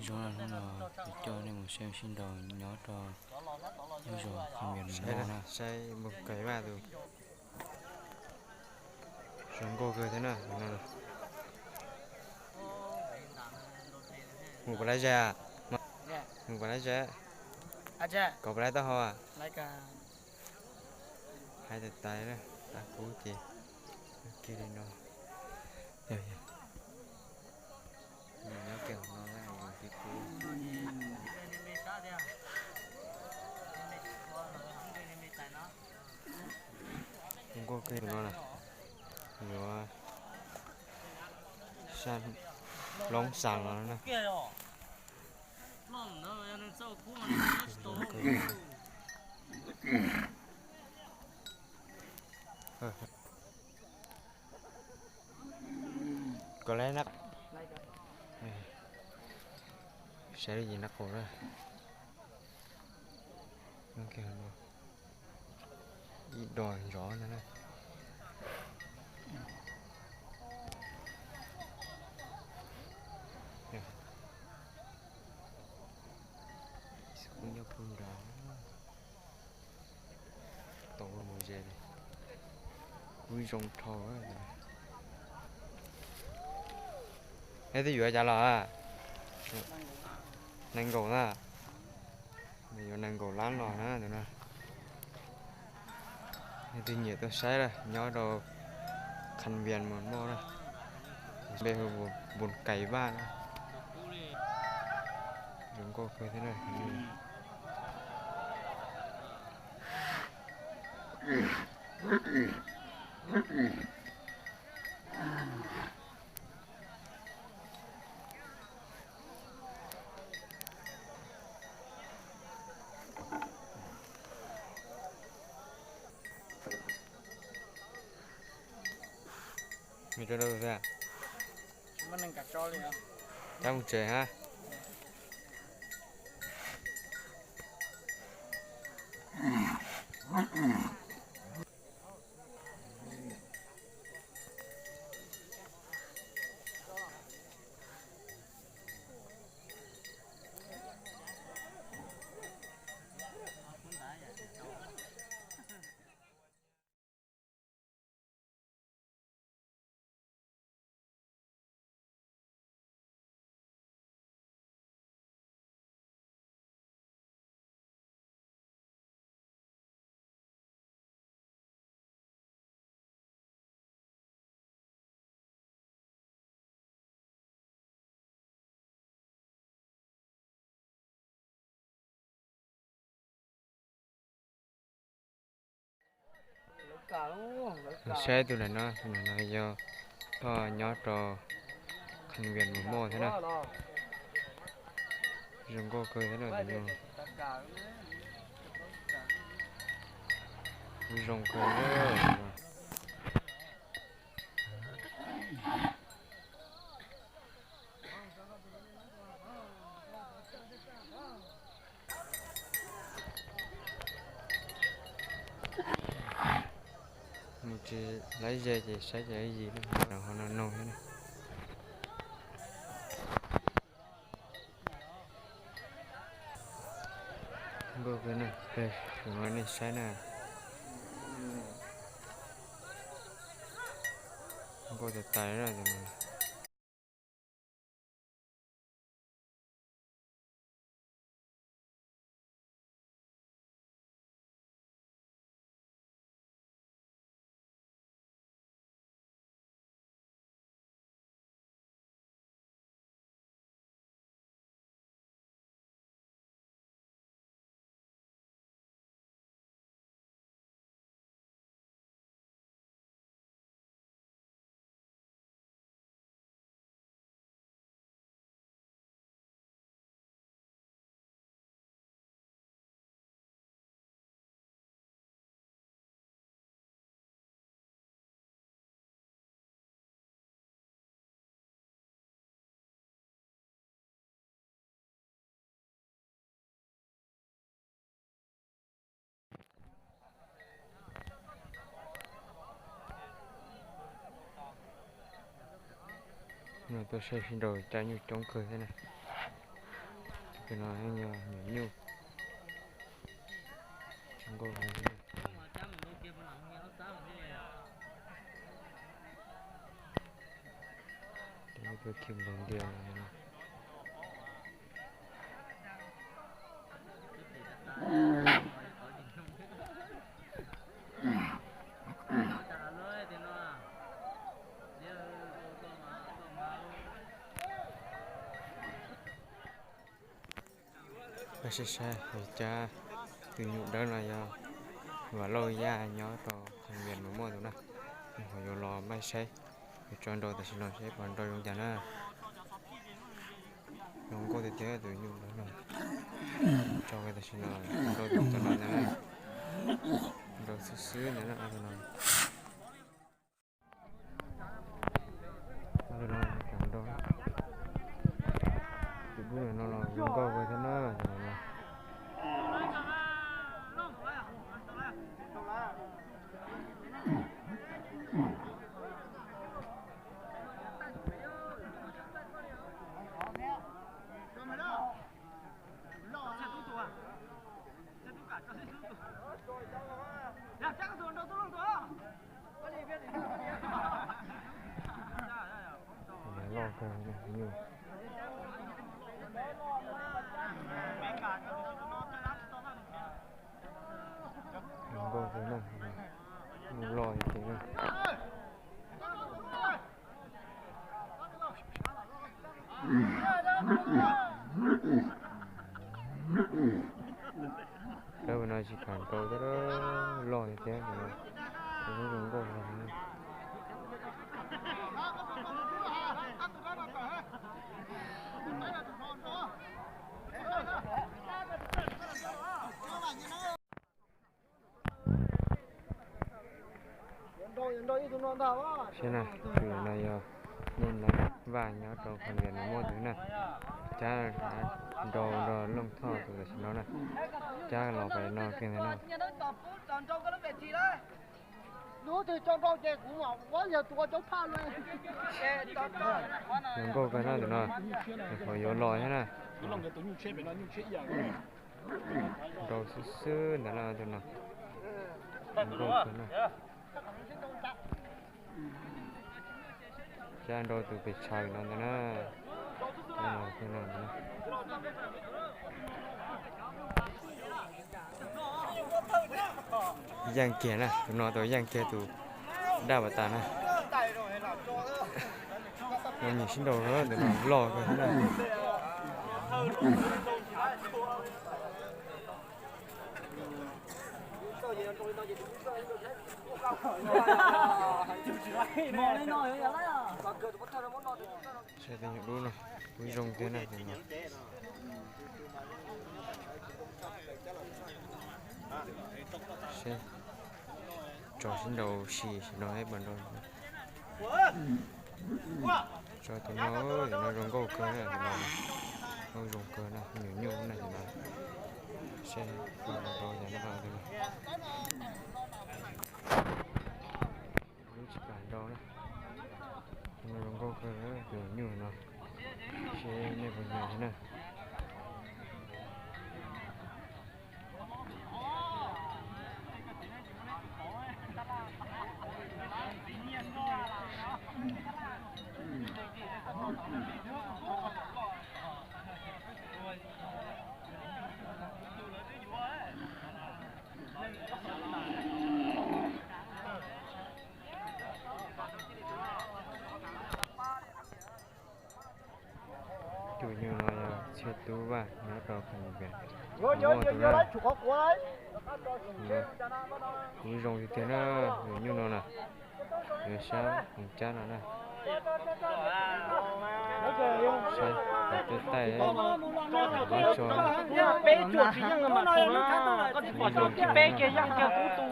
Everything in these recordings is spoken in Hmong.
Zoo, hnub no kuv coj nej mus saib sib nraus nyob rau lub zos Kham Vias Nus Moj na. Saib npau kais vaj tus zoo nkauj kawg thiab na. Mus puas laib zais? Mus puas laib zais? Kov puas laib taub hau? Hais tas tas, tas kub ces kiag li no. Nyob kiag no, kub nkauj kawg no na. Yuav sab loob xas los na. Kov lawm na. Saib li ces nab qaum na. Ib do ntov ntag na. Kuj nyob puag nrad. Tau mus ze li. Kuj zoo dhau. Neb twb yuav cas los? Nees nkaum na. Yuav nees nkaum lab los na tus no. Leej twg nyiam tuaj saib lawm nyob rau Kham Vias Nus Moj na. Npe hu Npus Kais Vaj na. Zoo nkauj kawg thiab na. Nws rau rau thiab. Cab mus tsev hab. Saib tus ntawm no, tus ntawm no yog thoj nyob rau Kham Vias Nus Moj thiab na. Zoo nkauj kawg thiab na tus no. Kuj zoo kawg na. Mus tsis laib ze ces saib ces yim lub no ho no no thiab na. Nkauj kawg na, nej saib na. Nkauj tas tas na. Tuaj saib sib nraus cab nyuj coob kawg thiab na. Tus no yog nyuam nyuj. Zoo nkauj heev. Tus no khi nploos ntias no. Peb saib saib, cab tus nyuj dawb no yog Vam Lauj Yaj nyob rau Kha Vias Mos Muas tus na. Ho yuav los npaj saib, yuav tso nrau tam sim no saib puas nrau zoo cas na. Zoo nkauj tiag tiag tus nyuj dawb no. Tso tam sim no nrau tus no ntag na. Nrau xwb xwb ntag na tus no. Tus no kam nrau. Tus dub no los zoo nkauj kawg thiab na. Loj kawg nyuj. Zoo nkauj kawg na, nyuj loj tiag tiag na. Dawb no tsis kam nrau thiab, loj tiag tiag, zoo nkauj no. Saib na, tus no yog Nyiaj Nab Vaj nyob rau Kha Vias Mos Muas tus na. Cab nrau nrog Looj Thoj tus tam sim no na. Cab los pem no kiag ntag na. Zoo nkauj kawg na tus no, nyuam qhuav yuav los thiab na. Nrau xwb xwb ntawd na tus no. Zoo nkauj kawg na. Cab nrau tus pes tsawg no ntag na. Yeej kiag na, tus no tau yeej kiag tus daj pas tas na. No nyiam sib nrau, tus no loj kawg thiab na. Saib tus nyuj dub no, kuj zoo tiag na tus no. Saib, tso sib nrau sim no ib puas nrau. Tso tus no, tus no zoo nkauj kawg na, tus no zoo kawg na, nyuam nyuj na tus no. Saib, nrau yog no tus no. Lub tsis kam nrau na. Tus no zoo nkauj kawg, tus nyuj no. Seb nej puas nyiam thiab na. Tus nyuj no yog Txhiaj Tub Vaj nyob rau Kha Vias Mos Muas tus na. Kuj zoo tiag tiag na, tus nyuj no na. Yuav sab hauv cab no na. Saib, tej taij, peb tso. Peb tsuas tsis yeej mas, koj tsis pom tib peb kiag yeej kiag kuv tus.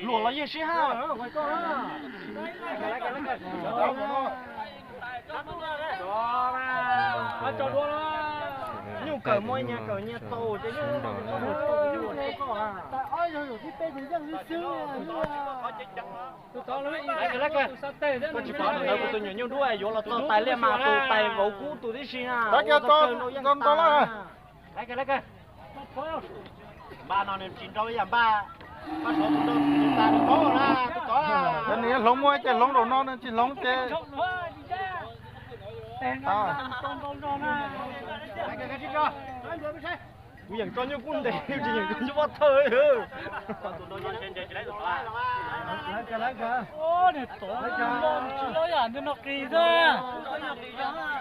Luam los yeej sib haj. Nyuj kawm muaj nyias kawm nyias tau ces nyuj no tau koj. Koj tsis pom ntawd kuv tus nyuam nyuj dub yuav los txog tais liaj mas tus tais vauv kub tus tib si na. Ua txog kawg nrau yeej tas. Npaj no nws tsis nrau ib yam npaj, npaj sov tus nrau nws tas nws paub na, tus tod na. Nws hloov muaj ces hloov, zaum no nws tsis hloov ces kuv yeem tso nyuj kub ntev tsis yeem tso nyuj pob thawj.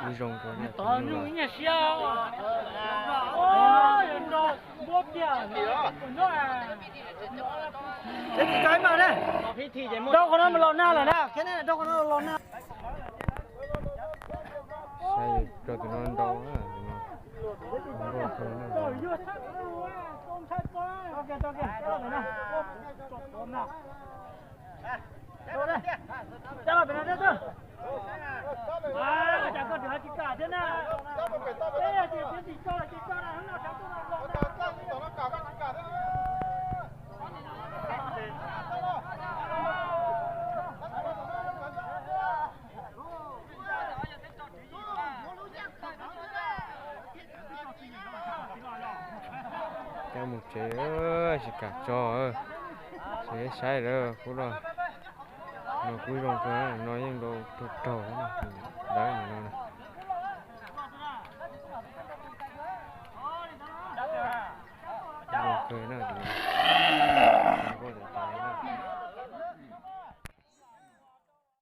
Ib zoo rau nyuj tod nyuj ib nyuag siab. Nrau qhov no los nag lawm na, khiav ne, nrau qhov no los nag. Saib yuav coj tus no nrau na, tus no. Coj mus tsev, tsis kam tso, tsis saib lawm kuv los. No kuj zoo kawg, no yeej nrau raug raug dawb no.